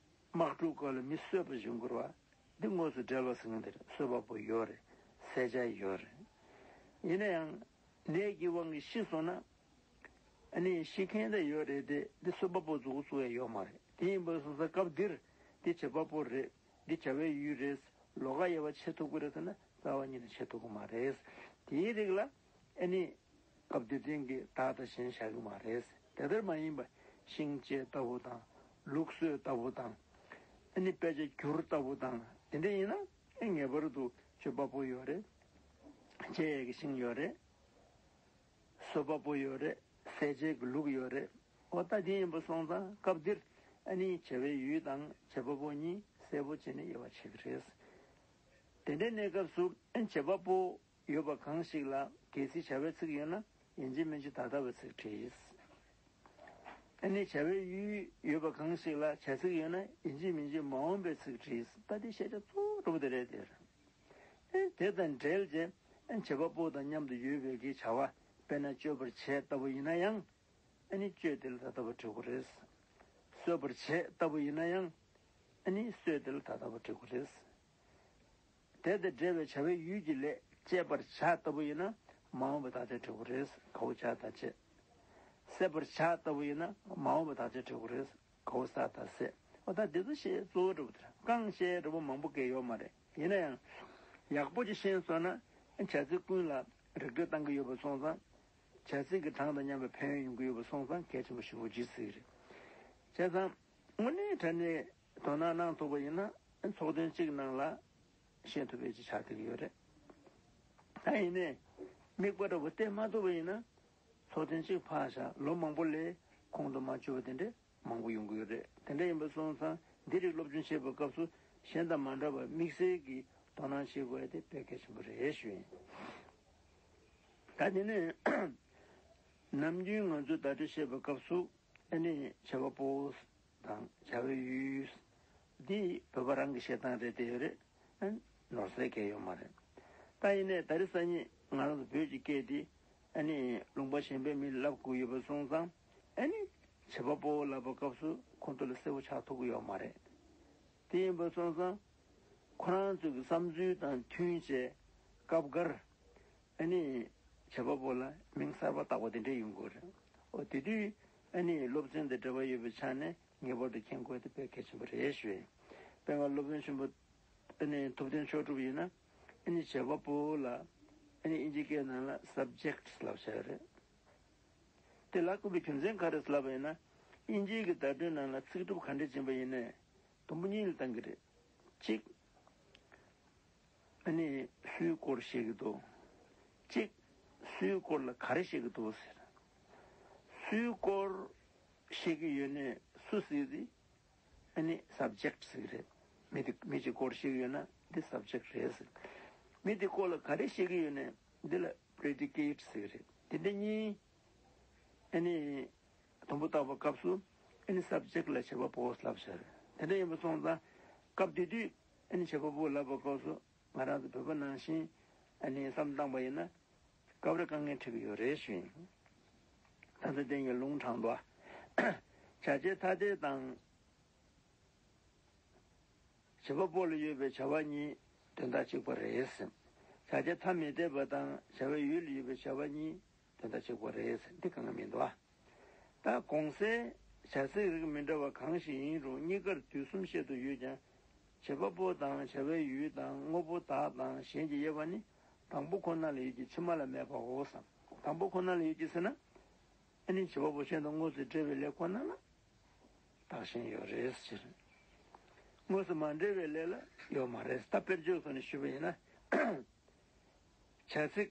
དམག་འཁྲུག་སྐབས་ལ་མི་གསོད་པ་བྱུང་དགོས་པ། འདི་དངོས་སུ་འབྲེལ་བ་ཟེར་མཁན་དེ་རེད། གསོད་པ་པོ་ཡོད་རེད། བསད་བྱ་ཡོད་རེད། ཡིན་ན་ཡང་ནད་ཀྱི་དབང་གིས་ཤི་སོང་ན། ཨ་ནི་ཤི་མཁན་དེ་ཡོད་རེད་དེ། འདི་གསོད་པ་པོ་མཛུབ་གུ་བཙུགས་ཡ་ཡོད་མ་རེད། དེ་ཡིན་པ་སོང་ཙང་སྐབས་འདིར་འདི་བྱེད་པ་པོ་རེད། འདི་བྱ་བའི་ཡུལ་རེད། ལོགས་ཀ་དབྱེ་བ་ཕྱེ་ཐུབ་ཀྱི་རེད་ཟེར་ན། རྩ་བ་ཉིད་ནས་ཕྱེ་ཐུབ་ཀྱི་མ་རེད། དེའི་རིགས་ལ་ཨ་ནི་སྐབས་འདིར་བསྟན་གྱི་བདག་དང་གཞན་བཞག་གི་མ་རེད། དེ་ལྟར་མ་ཡིན་པ་ཤིང་བཅད་ལྟ་བུ་དང་། ལུག་གསོད་ལྟ་བུ་དང་། ཨ་ནི་དཔེ་ཆ་བསྒྱུར་ལྟ་བུ་དང་། དེ་འདྲ་ཡིན་ན་ཨ་ངེས་པར་དུ་བཅོས་པ་པོ་ཡོད་རེད། བཅད་ཡས་ཀྱི་ཤིང་ཡོད་རེད། གསོད་པ་པོ་ཡོད་རེད། བསད་བྱེད་ཀྱི་ལུག་ཡོད་རེད། འོ་ད་དེ་ཡིན་པ་སོང་ཙང་སྐབས་འདིར་ཨ་ནི་བྱ་བའི་ཡུལ་དང་བྱེད་པ་པོ་གཉིས་གསལ་པོ་བྱས་ནས་དབྱེ་བ་ཕྱེ་གི་རེད། དེ་འདྲའི་གནས་སྐབས་སུ་ཨ་ནི་བྱེད་པ་པོ་ཡོད་པ་གང་ཞིག་ལ་གལ་སྲིད་བྱ་བའི་ཚིག་ཡོད་ན་ཡིན་གཅིག་མིན་གཅིག་ད་ལྟ་བའི་ཚིག་བྲིས། ཨ་ནི་བྱ་བའི་ཡུལ་ཡོད་པ་གང་ཞིག་ལ་བྱ་ཚིག་ཡོད་ན་ཡིན་གཅིག་མིན་གཅིག་མ་འོངས་པའི་ཚིག་བྲིས། ད་དེ་ཤེས་བྱ་གཙོ་བོ་འགྲོ་གི་དེ་རེད་དེ། ཨེ་དེ་དང་འབྲེལ་བྱས་ཨེ་བྱེད་པ་པོ་དང་མཉམ་དུ་ཡོད་པའི་གི་བྱ་བ། དཔེར་ན་གཅོད་པར་བྱེད་ལྟ་བུ་ཡིན་ན་ཡང་ཨ་ནི་གཅོད་དེ་ལ་ད་ལྟ་བ་འབྲི་དགོས་རེད། གསོད་པར་བྱེད་ལྟ་བུ་ཡིན་ན་ཡང་ཨ་ནི་གསོད་དེ་ལ་ད་ལྟ་བ་འབྲི་དགོས་རེད། དེ་དང་འབྲེལ་བའི་བྱ་བའི་ཡུལ་གྱི་ལས། བྱེད་པར་བྱ་ལྟ་བུ་ཡིན་ན་མ་འོངས་པའི་དག་ཆ་འབྲི་དགོས་རེད། ག་འོག་བྱ་དང་བྱེད། བསད་པར་བྱ་ལྟ་བུ་ཡིན་ན་མ་འོངས་པའི་དག་ཆ་འབྲི་དགོས་རེད། ག་འོག་བསད་དང་བསད། འོ་ད་འདི་ཚོ་བཤད་གཙོ་བོ་འདྲ་པོ་དེ་རེད། རྐང་བཤད་འདྲ་པོ་མང་པོ་གལ་ཡོད་མ་རེད། ཡིན་ན་ཡང་ཡག་པོ་ཅིག་ཤེས་སོང་ན་བྱ་ཚིག་ཀུན་ལ་རིགས་འགྲེ་བཏང་གི་ཡོད་པ་སོང་ཙང་། བྱ་ཚིག་གི་གྲངས་དང་མཉམ་པའི་ཕན་ཡོན་ཡོང་གི་ཡོད་པ་སོང་ཙང་གལ་ཆེན་པོ་ཞེ་པོ་ཅིག་ཟེར་གྱི་རེད། བྱས་ཙང་དངོས་གནས་དྲང་གནས་དོ་སྣང་གནང་ཐུབ་པ་ཡིན་ན་ཚོགས་ཐུན་གཅིག་ནང་ལ་ཤེས་ཐུབ་པའི་ཅིག་ཆགས་བསྡད་ཀྱི་ཡོད་རེད། ད་ཡིན་ནའི་དམིགས་པ་འདྲ་པོ་གཏད་མ་ཐུབ་པ་ཡིན་ན། ཚོགས་ཐུན་གཅིག་ཕར་བཞག་ལོ་མང་པོ་ལས་ཁོང་དུ་མ་ཆུད་པ་དེ་འདྲས་མང་པོ་ཡོང་གི་ཡོད་རེད། དེ་འདྲ་ཡིན་པ་སོང་ཙང་འདི་རིགས་སློབ་སྦྱོང་བྱེད་པའི་སྐབས་སུ་གཞན་དང་མ་འདྲ་བར་དམིགས་བསལ་གྱིས་དོ་སྣང་བྱེད་དགོས་ཡ་དེ་དཔེ་གལ་ཆེན་པོ་རེད་ཞུ་ཡིན། ད་དེ་ནས་ནམ་རྒྱུན་ང་ཚོས་བརྡ་སྤྲོད་བྱེད་པའི་སྐབས་སུ་ཨ་ནི་བྱེད་པ་པོ་དང་བྱ་བའི་ཡུལ་འདི་བོད་པ་རང་གི་བཤད་སྟངས་རེད་དེ་ཡོད་རེད། ཨ་ནོར་སྲིད་གལ་ཡོད་མ་རེད། ད་ཡིན་ནའི་ད་རེས་སང་ཉིན་ང་རང་ཚོ་བོད་ཀྱི་སྐད་འདི་ཨ་ནི་ལུང་པ་གཞན་པའི་མིས་ལབ་དགོས་ཡོད་པ་སོང་ཙང་། ཨ་ནི་བྱེད་པ་པོ་ལབ་པའི་སྐབས་སུ་ཁོང་ཚོ་ལ་གསལ་པོ་ཆགས་ཐུབ་ཀྱི་ཡོད་མ་རེད། དེ་ཡིན་པ་སོང་ཙང་ཁོ་རང་ཚོའི་བསམ་ཚུལ་དང་མཐུན་བྱས་སྐབས་འགར་ཨ་ནི་བྱེད་པ་པོ་ལ་མིང་གསར་པ་བཏགས་པ་དེ་འདྲས་ཡོང་གི་རེད། འོ་དེ་དུས་ཨ་ནི་སློབ་ཚན་དང་འབྲེལ་བ་ཡོད་པའི་ཆ་ནས་ངེས་པར་དུ་མཁྱེན་དགོས་དེ་དཔེ་གལ་ཆེན་པོ་རེད་ཞུ་ཡིན། དཔེར་ན་སློབ་དཔོན་ཆེན་པོ་ཨ་ནི་ཐུབ་བསྟན་མཆོག་གྲུབ་ཡིན་ན་ཨ་ནི་བྱེད་པ་པོ་ལ་ཨ་ནི་ཨིན་ཇི་སྐད་ནང་ལ་subject་ལབ་བྱ་ཡོད་རེད། དེ་ལབ་དགོས་པའི་རྒྱུ་མཚན་ག་རེ་ལབ་པ་ཡིན་ན། དབྱིན་ཇིའི་གི་བརྡ་སྤྲོད་ནང་ལ་ཚིག་གྲུབ་ག་འདྲས་ཕྱིན་པ་ཡིན་ནའི་དུམ་བུ་གཉིས་ལ་བཏང་གི་རེད། གཅིག་ཨ་ནི་སུའི་སྐོར་བཤད་ཀྱི་འདུག་གཅིག་སུའི་སྐོར་ལ་ག་རེ་བཤད་ཀྱི་འདུག་ཟེར། སུའི་སྐོར་བཤད་ཀྱི་ཡོད་ནའི་སུ་ཟེར་དེ་ཨ་ནི་subject་ཟེར་གྱི་རེད། མི་དེ་མི་གཅིག་སྐོར་བཤད་ཀྱི་ཡོད་ན་འདི་subject་རེད་ཟེར། མི་དེ་སྐོར་ལ་ག་རེ་བཤད་ཀྱི་ཡོད་ནའི་འདི་ལ་predicate་ཟེར་གྱི་རེད། དེ་འདྲ་གཉིས་ཨ་ནི་དུམ་བུ་བཏགས་པའི་སྐབས་སུ་ཨ་ནི་subject་ལ་བྱེད་པ་པོ་ལབ་བྱ་རེད། དེ་འདྲ་ཡིན་པ་སོང་ཙང་སྐབས་དེ་དུས་ཨ་ནི་བྱེད་པ་པོ་ལབ་པའི་སྐབས་སུ་ང་རང་ཚོ་བོད་པ་ནང་བཞིན་ཨ་ནི་བསམ་བཏང་པ་ཡིན་ན་སྐབས་རེ་དཀའ་ངལ་འཕྲད་ཀྱི་ཡོད་རེད་ཞུ་ཡིན། ད་ལྟ་དེ་ངས་ལུང་དྲངས་འདུག་བྱ་བྱེད་ཐ་དད་དང་། བྱེད་པ་པོ་ལ་ཡོད་པའི་བྱ་བ་གཉིས་དོན་དག་གཅིག་པ་རེད་ཟེར། བྱ་བྱེད་ཐ་མི་དད་པ་དང་བྱ་བའི་ཡུལ་ལ་ཡོད་པའི་བྱ་བ་གཉིས་དོན་དག་གཅིག་པ་རེད་ཟེར། འདི་གང་ག་མི་འདུག་ཨ། ད་གོང་གསལ་བྱ་ཚིག་རིགས་མི་འདྲ་བ་གང་ཞིག་ཡིན་རུང་གཉིས་ཀར་དུས་གསུམ་བཤད་དུ་ཡོད་ཀྱང་། བྱེད་པ་པོ་དང་བྱ་བའི་ཡུལ་དང་དངོས་པོ་བདག་དང་གཞན་གྱི་དབྱེ་བ་ནི་དང་པོ་ཁོ་ན་ལ་ཡོད་ཀྱི་ཕྱི་མ་ལ་མེད་པའོ་བསམ། དང་པོ་ཁོ་ན་ལ་ཡོད་ཀྱི་ཟེར་ན། ཨ་ནི་བྱེད་པ་པོ་གཞན་དང་དངོས་སུ་འབྲེལ་བའི་ལས་ཁོ་ན་ལ་བདག་གཞན་ཡོད་རེད་ཟེར། དངོས་སུ་མ་འབྲེལ་བའི་ལས་ལ་ཡོད་མ་རེད། ད་དཔེར་བརྗོད་སོགས་ནས་ཞུས་པ་ཡིན་ན། བྱ་ཚིག་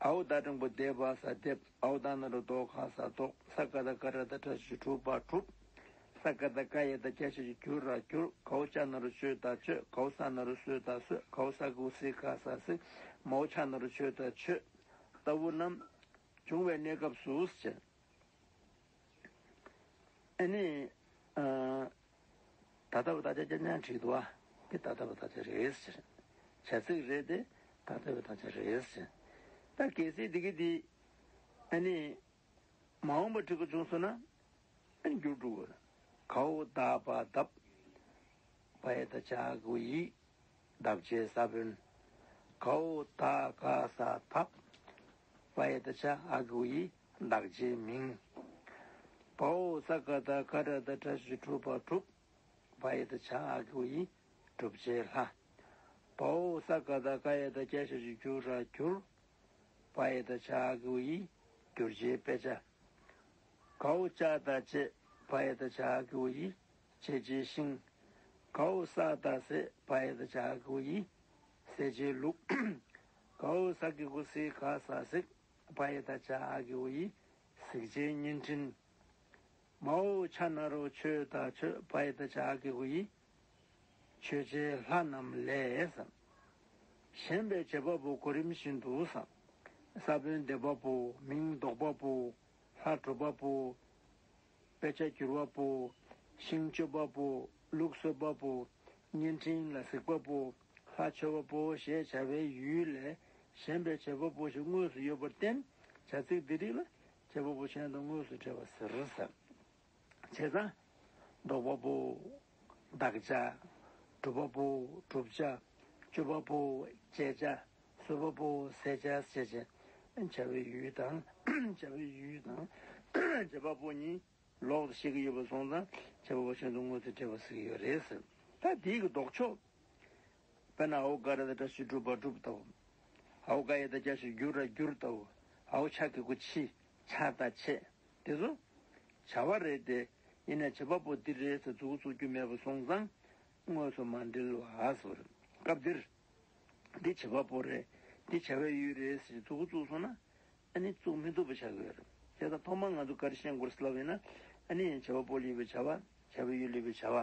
ཨའོ་ད་འགྲེང་བུ་འདེབས་པ་ས་འདེབས། ཨའོ་ད་ན་རོ་དོ་ག་ས་འདོགས། ས་ཀ་ད་ཀ་ར་ད་ཏྲ་ཞབས་ཀྱུ་གྲུ་པ་གྲུབ། ས་ཀ་ད་ཀ་ཡ་ད་རྒྱ་ཞབས་ཀྱུ་གྱུ་ར་གྱུར། གའོ་ཅ་ན་རོ་ཅོ་ད་ཅོད། གའོ་ས་ན་རོ་སོ་ད་སོད། གའོ་ས་གུ་སི་ཀ་ས་སེད། མའོ་ཆ་ན་རོ་ཆོ་ད་ཆོད། ལྟ་བུ་རྣམས་བྱུང་བའི་གནས་སྐབས་སུ་ཟེར། ཨ་ནི། ཨ། ད་ལྟ་བ་དག་ཆ་རྐྱང་རྐྱང་བྲིས་འདུག་ཨ། འདི་ད་ལྟ་བ་དག་ཆ་རེད་ཟེར། བྱ་ཚིག་རེད་དེ། ད་ལྟ་བའི་དག་ཆ་རེད་ཟེར། ད་གལ་སྲིད་འདི་གི་འདི་ཨ་ནི་མ་འོངས་པ་འབྲི་དགོས་བྱུང་སོང་ན་ཨ་ནི་འགྱུར་འགྲོ་གི། གའོ་ད་པ་དབ། བ་ཡ་བཏགས་བྱ་འ་གི་གུ་ཡི། འདབ་བྱེད་ས་བོན། གའོ་ད་ག་ས་དག། བ་ཡ་བཏགས་བྱ་འ་གི་གུ་ཡི། འདག་བྱེད་མིང་། བའོ་ས་ག་བཏགས་སྒ་ར་བཏགས་སྒྲ་ཞབས་ཀྱུ་སྒྲུ་བ་སྒྲུབ། བ་ཡ་བཏགས་བྱ་འ་གི་གུ་ཡི། བསྒྲུབ་བྱའི་ལྷ། བའོ་ས་ག་བཏགས་སྒ་ཡ་བཏགས་སྒྱ་ཞབས་ཀྱུ་སྒྱུ་ར་སྒྱུར། བ་ཡ་བཏགས་བྱ་འ་གི་གུ་ཡི། བསྒྱུར་བྱའི་དཔེ་ཆ། གའོ་ཅ་བཏགས་བྱེད། བ་ཡ་བཏགས་བྱ་འ་གི་གུ་ཡི། བྱེད་བྱེད་ཤིང་། གའོ་ས་བཏགས་གཟེད། བ་ཡ་བཏགས་བྱ་འ་གི་གུ་ཡི། གཟེད་བྱེད་ལུག། གའོ་ས་གི་གུ་གཟི་ག་ས་གཟིག། བ་ཡ་བཏགས་བྱ་འ་གི་གུ་ཡི། གཟིག་བྱེད་བརྙན་འཕྲིན། མའོ་ཆ་ན་རོ་མཆོད་བཏགས་མཆོད། བ་ཡ་བཏགས་བྱ་འ་གི་གུ་ཡི། མཆོད་བྱའི་ལྷ་རྣམས་ལས་ཟེར། ཞེན་པའི་བྱེད་པ་པོ་གོ་རིམ་བཞིན་དུ་ཟེར། ས་བོན་འདེབས་པ་པོ། མིང་འདོགས་པ་པོ། ལྷ་སྒྲུབ་པ་པོ། དཔེ་ཆ་བསྒྱུར་བ་པོ། ཤིང་གཅོད་པ་པོ། ལུག་གསོད་པ་པོ། བརྙན་འཕྲིན་ལ་གཟིགས་པ་པོ། ལྷ་མཆོད་པ་པོ་ཞེས་བྱ་བའི་ཡུལ་ལས་གཞན་པའི་བྱེད་པ་པོ་ཞིག་དངོས་སུ་ཡོད་པར་བརྟེན་བྱ་ཚིག་འདི་རིགས་ལ་བྱེད་པ་པོ་གཞན་དང་དངོས་སུ་འབྲེལ་བ་ཟེར་ཟེར། བྱས་ཙང་། འདོགས་པ་པོ། འདག་བྱ། སྒྲུབ་པ་པོ། བསྒྲུབ་བྱ། གཅོད་པ་པོ། བྱེད་བྱ། གསོད་པ་པོ། གཟེད་བྱ་ཞེས་བྱ། བྱ་བའི་ཡུལ་དང་། བྱ་བའི་ཡུལ་དང་། བྱེད་པ་པོ་གཉིས་ལོགས་སུ་བཤད་ཀྱི་ཡོད་པ་སོང་ཙང་བྱེད་པ་པོ་གཞན་དང་དངོས་སུ་འབྲེལ་བ་ཟེར་གྱི་ཡོད་རེད་ཟེར། ད་དེའི་གི་ལྡོག་ཕྱོགས། དཔེར་ན་འའོ་ག་ར་བཏགས་སྒྲ་ཞབས་ཀྱུ་སྒྲུ་བ་སྒྲུབ་ལྟ་བུ། འའོ་ག་ཡ་བཏགས་སྒྱ་ཞབས་ཀྱུ་སྒྱུ་ར་སྒྱུར་ལྟ་བུ། འའོ་ཆ་གི་གུ་ཆི། ཆ་དང་ཆེ། དེ་ཚོ་བྱ་བ་རེད་དེ། ཡིན་ན་བྱེད་པ་པོ་འདི་རེད་ཟེར་མཛུབ་གུ་བཙུགས་རྒྱུ་མེད་པ་སོང་ཙང་དངོས་སུ་མ་འབྲེལ་བ་ཟེར། སྐབས་འདིར། འདི་བྱེད་པ་པོ་རེད། འདི་བྱ་བའི་ཡུལ་རེད་ཟེར་མཛུབ་གུ་བཙུགས་སོང་ན། ཨ་ནི་བཙུགས་མི་ཐུབ་པ་ཆགས་ཀྱི་ཡོད་རེད། བྱས་ཙང་ཐོག་མར་ང་ཚོ་ག་རེ་ཤེས་དགོས་རེད་ལབ་ཡིན་ན། ཨ་ནི་བྱེད་པ་པོ་ལ་ཡོད་པའི་བྱ་བ། བྱ་བའི་ཡུལ་ལ་ཡོད་པའི་བྱ་བ།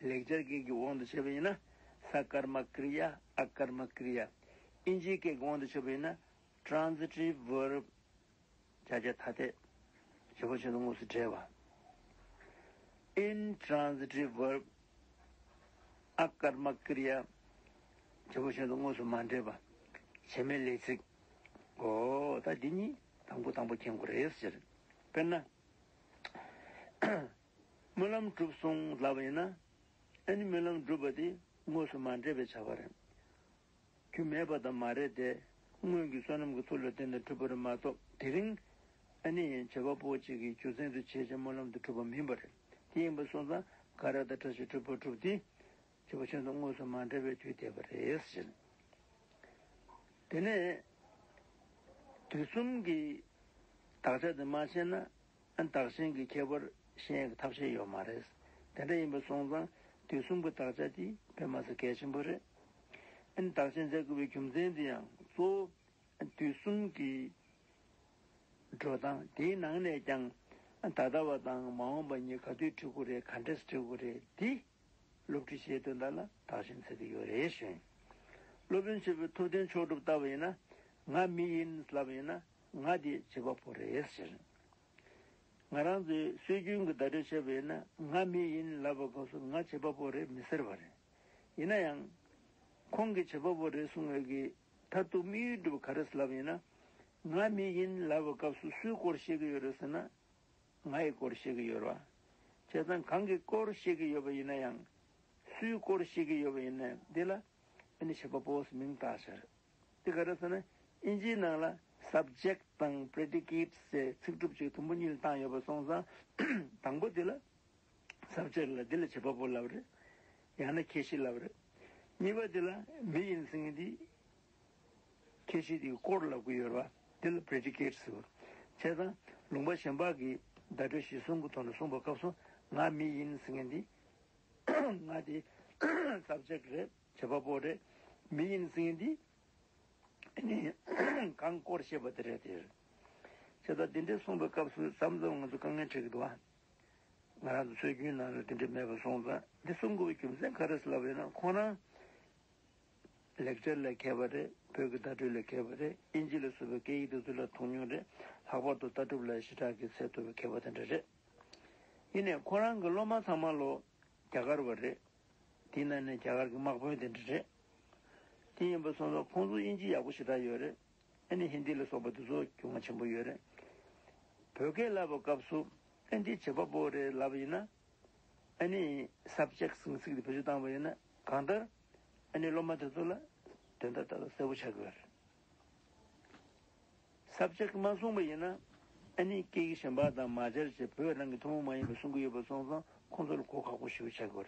ལེགས་སྦྱར་སྐད་ཀྱི་དབང་དུ་བྱས་པ་ཡིན་ན། ས་ཀརྨ་ཀྲི་ཡ། ཨ་ཀརྨ་ཀྲི་ཡ། དབྱིན་ཇིའི་སྐད་ཀྱི་དབང་དུ་བྱས་པ་ཡིན་ན། transitive verb། བྱ་བྱེད་ཐ་དད། བྱེད་པ་གཞན་དང་དངོས་སུ་འབྲེལ་བ། intransitive verb། ཨ་ཀརྨ་ཀྲི་ཡ། བྱེད་པ་གཞན་དང་དངོས་སུ་མ་འབྲེལ་བ། བྱེད་མེད་ལས་ཚིག། འོ་ད་འདི་གཉིས་དང་པོ་དང་པོ་མཁྱེན་དགོས་རེད་ཟེར། དཔེར་ན། སྨོན་ལམ་གྲུབ་སོང་ལབ་པ་ཡིན་ན། ཨ་ནི་སྨོན་ལམ་གྲུབ་པ་དེ་དངོས་སུ་མ་འབྲེལ་བའི་བྱ་བ་རེད། རྒྱུ་མེད་པ་དང་མ་རེད་དེ། སྔོན་གྱི་བསོད་ནམས་ཀྱི་ཚུལ་ལ་བརྟེན་ནས་གྲུབ་པ་རེད་མ་གཏོགས་དེ་རིང་། ཨ་ནི་བྱེད་པ་པོ་གཅིག་གི་རྒྱུ་མཚན་དུ་བྱས་ཀྱང་སྨོན་ལམ་དུ་གྲུབ་པ་མིན་པ་རེད། དེ་ཡིན་པ་སོང་ཙང་ག་ར་བཏགས་སྒྲ་ཞབས་ཀྱུ་སྒྲུ་བ་སྒྲུབ་སྟེ། བྱེད་པ་གཞན་དང་དངོས་སུ་མ་འབྲེལ་བའི་དུས་འདས་པ་རེད་ཟེར། དེ་ནས་དུས་གསུམ་གྱི་དག་ཆ་དེ་མ་ཤེས་ན། ཨ་བདག་གཞན་གྱི་ཁྱད་པར་ཤེས་ཡག་གི་ཐབས་ཤེས་ཡོད་མ་རེད། དེ་འདྲ་ཡིན་པ་སོང་ཙང་དུས་གསུམ་གྱི་དག་ཆ་དེ་དཔེ་མ་སྲིད་གལ་ཆེན་པོ་རེད། ཨ་ནི་བདག་གཞན་བྱ་དགུ་པའི་རྒྱུ་མཚན་དེ་ཡང་གཙོ་བོ་དུས་གསུམ་གྱི་འགྲོ་སྟངས་དེའི་ནང་ནས་ཀྱང་ད་ལྟ་བ་དང་མ་འོངས་པ་གཉིས་ག་དུས་འབྲི་དགོས་རེད། ག་འདྲས་འབྲི་དགོས་རེད། འདི་སློབ་ཁྲིད་བྱེད་དོན་དག་ལ་བདག་གཞན་འཚོལ་གྱི་ཡོད་རེད་ཞུ། སློབ་དཔོན་ཆེན་པོ་ཐུབ་བསྟན་མཆོག་གྲུབ་ལྟ་བུ་ཡིན་ན། ང་མི་ཡིན་ལབ་པ་ཡིན་ན། ང་དེ་བྱེད་པ་པོ་རེད་ཟེར། ང་རང་ཚོའི་སྲོལ་རྒྱུན་གྱི་བརྡ་སྤྲོད་བྱས་པ་ཡིན་ན། ང་མི་ཡིན་ལབ་པའི་སྐབས་སུ་ང་བྱེད་པ་པོ་རེད་མི་ཟེར་བ་རེད། ཡིན་ན་ཡང་། ཁོང་གིས་བྱེད་པ་པོ་རེད་གསུང་བའི་གི་མཐར་ཐུག་དམིགས་ཡུལ་སྒྲུབ་པ་ག་རེ་ལབ་ཡིན་ན། ང་མི་ཡིན་ལབ་པའི་སྐབས་སུ་སུའི་སྐོར་བཤད་ཀྱི་ཡོད་རེད་ཟེར་ན། ང་ཡི་སྐོར་བཤད་ཀྱི་ཡོད་རེད་བ། བྱས་ཙང་གང་གི་སྐོར་བཤད་ཀྱི་ཡོད་པ་ཡིན་ན་ཡང་། སུའི་སྐོར་བཤད་ཀྱི་ཡོད་པ་ཡིན་ན་འདི་ལ་ཨ་ནི་བྱེད་པ་པོ་ཟེར་མིང་བཏགས་ཤར། འདི་ག་རེ་ཟེར་ན་དབྱིན་ཇིའི་ནང་ལ་subject་དང་predicate་ཟེར་ཚིག་གྲུབ་ཅིག་དུམ་བུ་གཉིས་ལ་བཏང་ཡོད་པ་སོང་ཙང་། དང་པོ་འདི་ལ་subject་ལ་འདི་ལ་བྱེད་པ་པོ་ལབ་རེད། ཡང་ན་ཁྱད་གཞི་ལབ་རེད། གཉིས་པ་འདི་ལ་མི་ཡིན་ཟེར་མཁན་འདི། ཁྱད་གཞི་དེའི་སྐོར་ལབ་ཀྱི་ཡོད་རེད་བ། དེ་ལ་predicate་ཟེར་བ། བྱས་ཙང་ལུང་པ་གཞན་པ་གི་བརྡ་སྤྲོད་གཞིར་བཟུང་གི་ཐོག་ནས་གསུངས་པའི་སྐབས་སུ་ང་མི་ཡིན་ཟེར་མཁན་འདི། ང་དེ་subject་རེད། བྱེད་པ་པོ་རེད། མི་ཡིན་ཟེར་མཁན་འདི། ཨ་ནི་གང་སྐོར་བཤད་པ་དེ་རེད་དེ། བྱས་ཙང་འདི་འདྲས་གསུངས་པའི་སྐབས་སུ་མཚམས་མཚམས་ང་ཚོ་དཀའ་ངལ་འཕྲད་ཀྱི་འདུག་བ། ང་རང་ཚོ་སྲོལ་རྒྱུན་ནང་ལ་འདི་འདྲས་མེད་པ་སོང་ཙང་འདི་གསུང་དགོས་པའི་རྒྱུ་མཚན་ག་རེ་ལབ་ཡོད་ན་ཁོང་རང་། ལེགས་སྦྱར་ལ་མཁས་པ་རེད། བོད་ཀྱི་བརྡ་སྤྲོད་ལ་མཁས་པ་རེད། དབྱིན་ཇི་ལ་སོགས་པའི་སྐད་ཡིག་དེ་ཚོ་ལ་མཐོང་མྱོང་རེད། ལྷག་པར་དུ་ལྟ་གྲུབ་ལ་ཞེ་དྲག་གི་ཚད་མཐོ་བའི་མཁས་པ་དེ་འདྲ་རེད། ཡིན་ནའི་ཁོ་རང་གི་སློབ་མ་ཚང་མ་ལོ་རྒྱ་གར་བ་རེད། དེའི་ནང་ནས་རྒྱ་གར་གྱི་དམག་དཔོན་དེ་འདྲ་རེད། དེ་ཡིན་པ་སོང་ཙང་ཁོང་ཚོ་དབྱིན་ཇི་ཡག་པོ་ཞེ་དྲག་ཡོད་རེད། ཨ་ནི་ཧིན་དི་ལ་སོགས་པ་དེ་ཚོ་གྱོང་ཆེན་པོ་ཡོད་རེད། བོད་སྐད་ལབ་པའི་སྐབས་སུ་ཨ་འདི་བྱེད་པ་པོ་རེད་ལབ་པ་ཡིན་ན། ཨ་ནི་སབ་ཇེག་ཟེར་ཚིག་དེ་བེད་སྤྱོད་བཏང་པ་ཡིན་ན་གང་ལྟར་ཨ་ནི་སློབ་མ་དེ་ཚོ་ལ་དོན་དག་ཏག་ཏག་གསལ་པོ་ཆགས་ཀྱི་ཡོད་རེད། སབ་ཇེག་མ་གསུངས་པ་ཡིན་ན་ཨ་ནི་སྐད་ཡིག་གཞན་པ་དང་མ་སྦྱར་བྱས་བོད་རང་གི་ཐུན་མོང་མ་ཡིན་པ་གསུང་གི་ཡོད་པ་སོང་ཙང་ཁོང་ཚོ་ལ་གོ་ཁག་པོ་ཞེ་པོ་ཆགས་ཀྱི་ཡོད་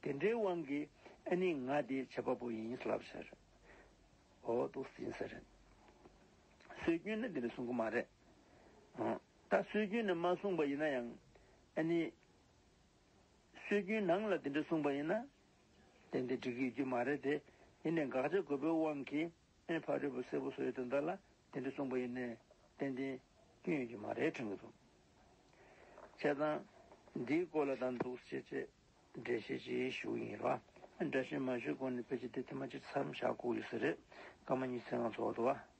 རེད། དེ་འདྲའི་དབང་གིས་ཨ་ནི་ང་དེ་བྱེད་པ་པོ་ཡིན་ལབ་ཤག་རེད། འོ་འདུག་ཟིན་ས་རེད། སྲོལ་རྒྱུན་ནི་འདི་འདྲ་གསུང་གི་མ་རེད། ཨང་། ད་སྲོལ་རྒྱུན་ནི་མ་གསུངས་པ་ཡིན་ན་ཡང་། ཨ་ནི། སྲོལ་རྒྱུན་ནང་ལ་འདི་འདྲ་གསུངས་པ་ཡིན་ན། ཏན་ཏན་འགྲིག་གི་ཡོད་རྒྱུ་མ་རེད་དེ། ཡིན་ནའི་དགག་བྱ་དགོས་པའི་དབང་གིས་ཨ་ནི་ཕ་རོལ་པོ་གསལ་པོ་བཟོ་ཡི་དོན་དག་ལ་འདི་འདྲ་གསུངས་པ་ཡིན་ནའི་ཏན་ཏན་སྐྱོན་ཡོད་རྒྱུ་མ་རེད་དྲན་གྱི་འདུག་བྱས་ཙང་། འདིའི་སྐོར་ལ་ད་འདུག་བྱས་བྱས། འགྲེལ་བཤད་ཅིག་ཞུ་གི་ཡིན་རོགས། འགྲེལ་བཤད་མ་ཞུས་གོང་ནས་ཕལ་ཆེར་དེ་ཐེངས་མ་གཅིག་མཚམས་བཞག་དགོས་ཡོད་ས་རེད། སྐར་མ་ཉི་ཤུ་རྩ་ལྔ་རྫོགས་འདུག་བ།